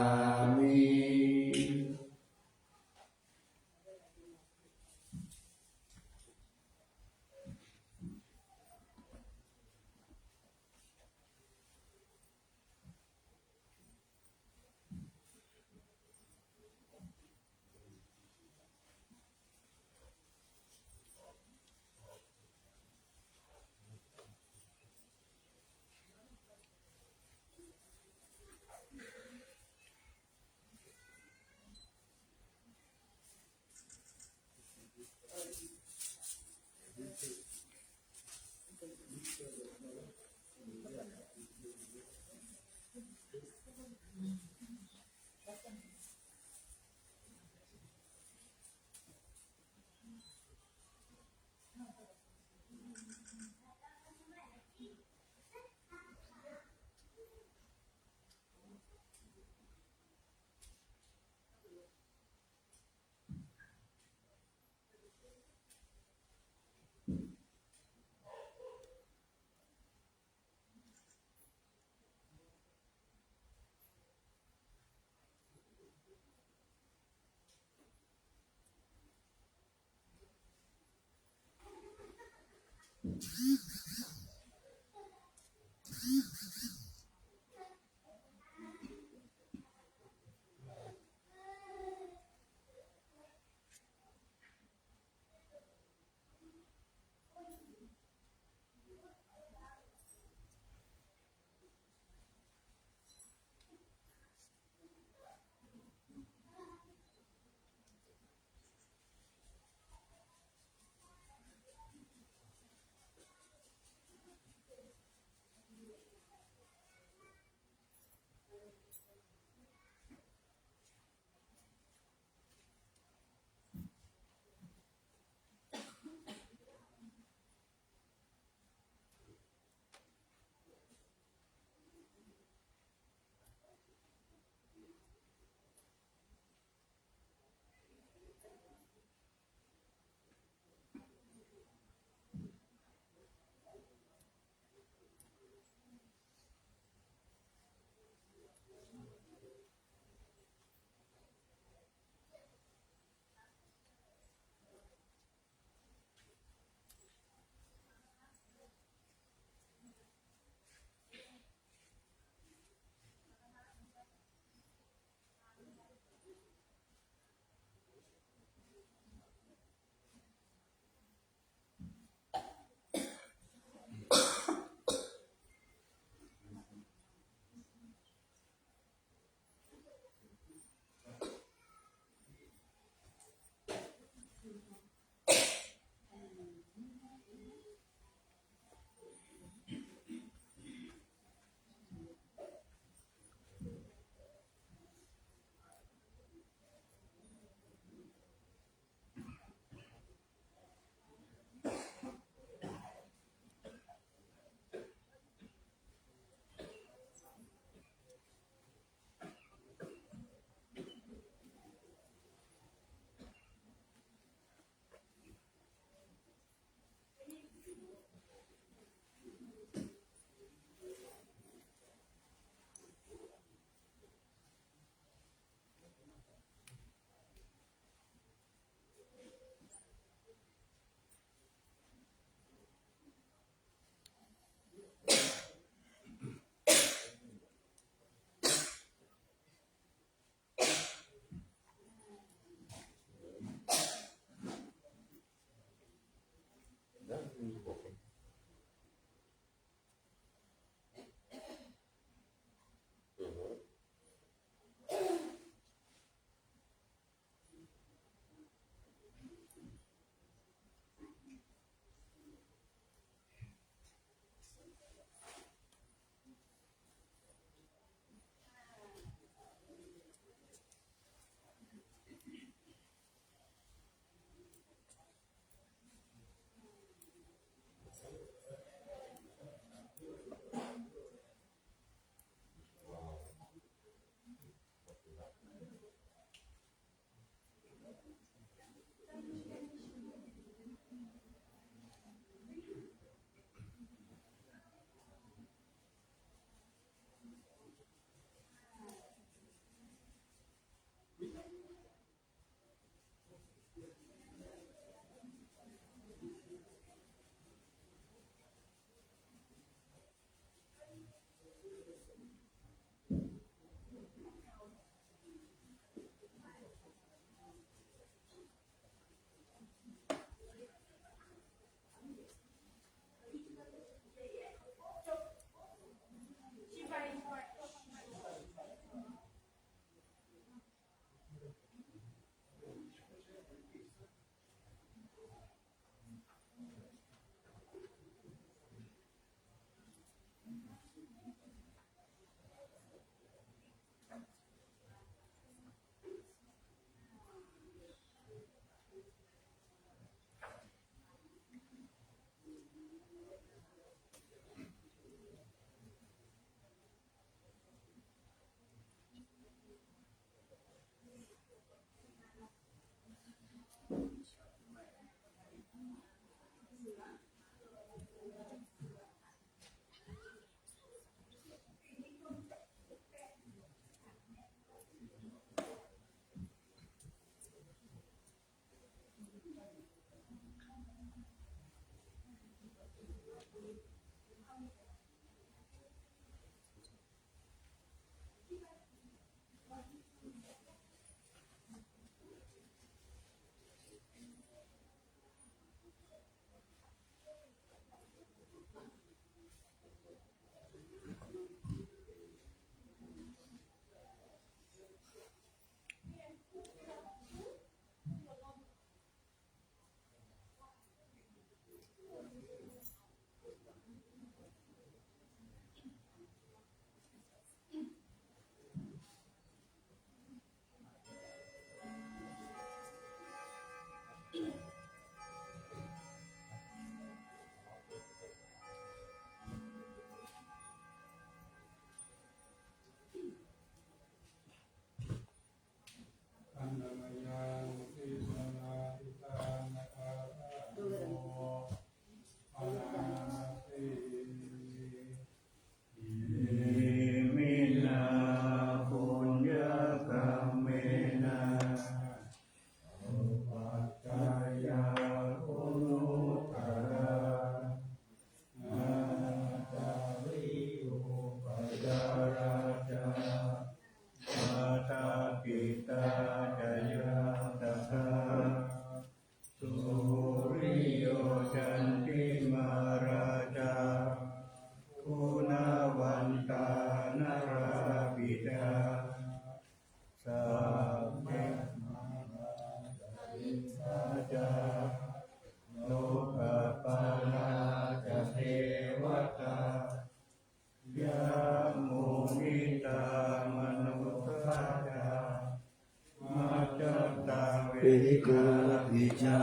ca.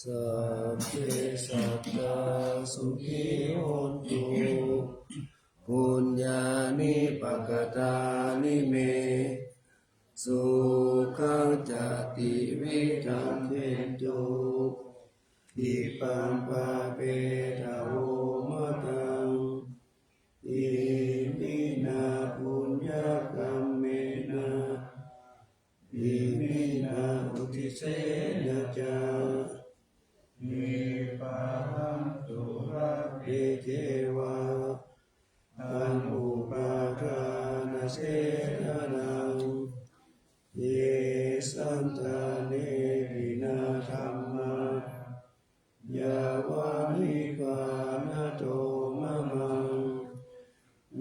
Sabbe sattā sukhī hontu, puññāni pakatāni me, sukhañca tividhaṃ dentu, khippaṃ pāpetha vomataṃ. Iminā puññakammena, iminā uddisena ca, ye pāpantu sabbe devā, taṃ upādānachedanaṃ. Ye santāne hīnā dhammā, yāva nibbānato mamaṃ,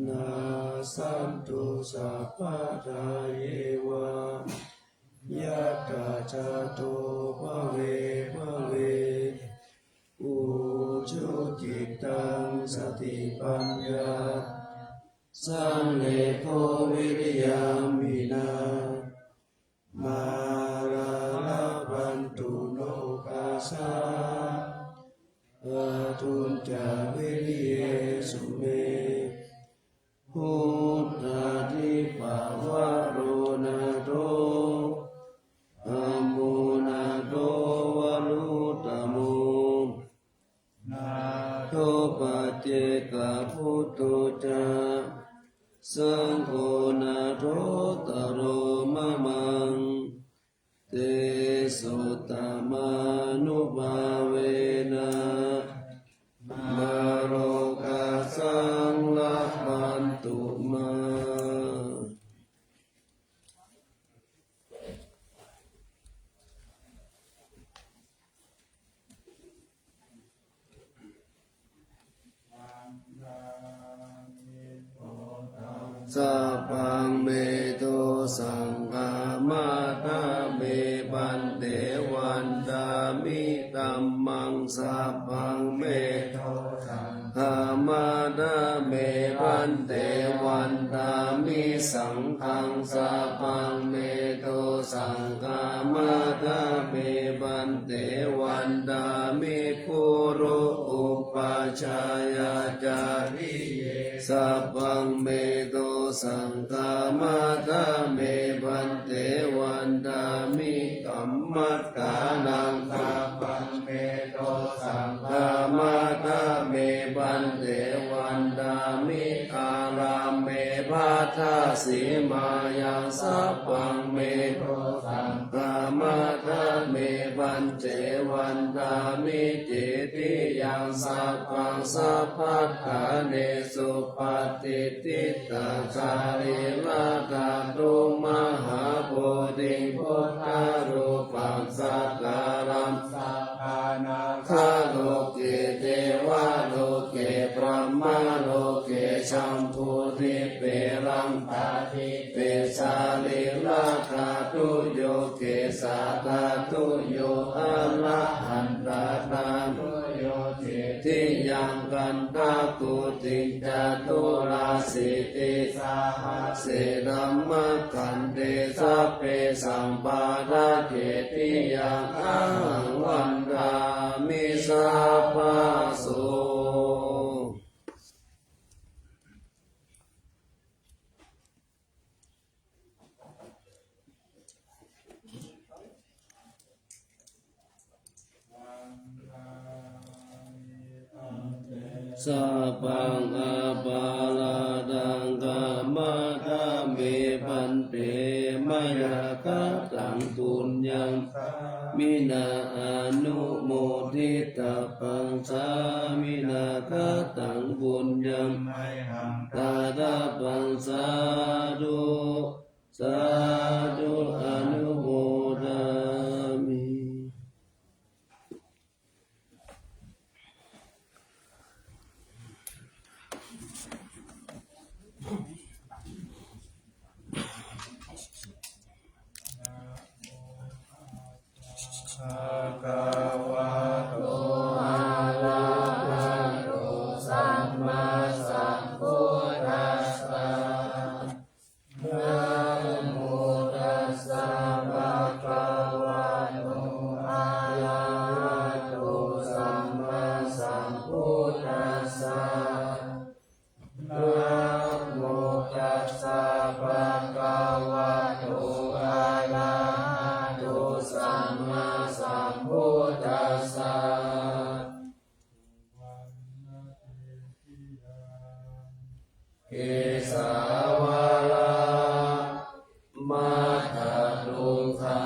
nassantu sabbadā yeva, yattha jāto bhave bhave. Ujucittaṃ satipaññā, sallekho viriyamhinā, mārā labhantu nokāsaṃ, kātuñca viriyesu me. Vuttādhipavaro nātho, dhammo nātho varuttamo, nātho paccekabuddho ca, saṅgho nāthottaro mamaṃ. Tesottamānubhāvena, mārokāsaṃ labhantu mā. Sabbaṃ me dosaṃ khamatha me bhante, vandāmi dhammaṃ. Sabbaṃ me dosaṃ khamatha me bhante, vandāmi saṅghaṃ. Sabbaṃ me dosaṃ khamatha me bhante, vandāmi guru upajjhāyācariye. Sabbaṃ me dosaṃ khamatha me bhante, vandāmi kammaṭṭhānaṃ. Sabbaṃ me dosaṃ khamatha me bhante, vandāmi ārāme bhaddasīmāyaṃ. Sabbaṃ me dosaṃ khamatha me bhante, vandāmi cetiyaṃ. Sabbaṃ sabbaṭṭhāne supatiṭṭhitā sārīradhātu mahābodhiṃ buddharūpaṃ sakalaṃ sabbānāgaloke devaloke brahmaloke jambudīpe lankārīpe sārīradhātuyo kesādhātuyo arahantāttānuyo cetiyaṃ gandhakuṭiṃ caturāsītisahassidhammakkhandhe sabbesaṃ padakkhiṇiyaṃ ahaṃ vandāmi sabbaso. Sabbaṃ aparādhaṃ khamatha me bhante, mayā kataṃ puññaṃ sāminā anumoditabbaṃ, sāminā kataṃ puññaṃ mayhaṃ dātabbaṃ. Sādhu, sādhu, anumodāmi. Bhagavato arahato sammāsam Kesāvalā, Mātā, Duggā,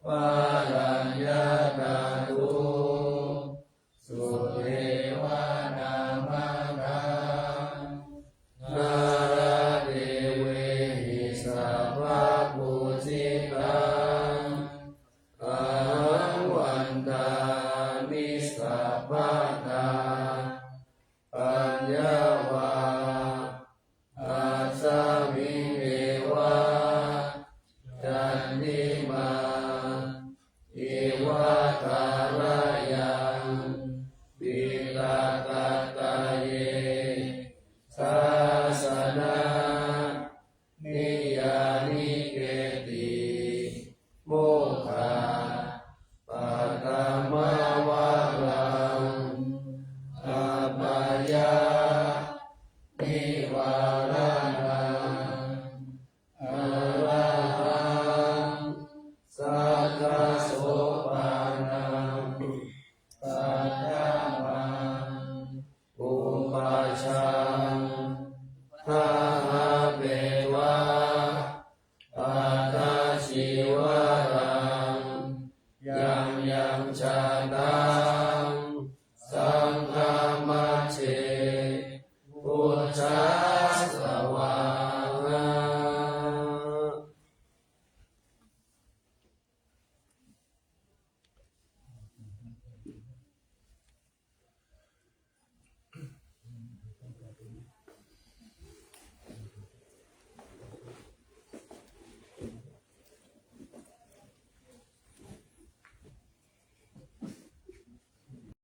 Balaññā, Kātuṃ, Sudevanā, Maggā, Nālā, Devehi, Sabbapūjitā, Ahaṃ vandāmi sabbadā, Paññāvā, Asmiṃ eva, Candimā iva, Tharayaṃ, Piṭakattaye, Sāsana, Niyyāniketti, Moggha, Paṭhamavaraṃ, Apāya, Nivāraṇaṃ, Arahaṃ, Sakkasopanam, Paṭhamaṃ, Upajjhaṃ, Dāhapetvā, Pattacīvaraṃ, Yaṃ yaṃ jātaṃ,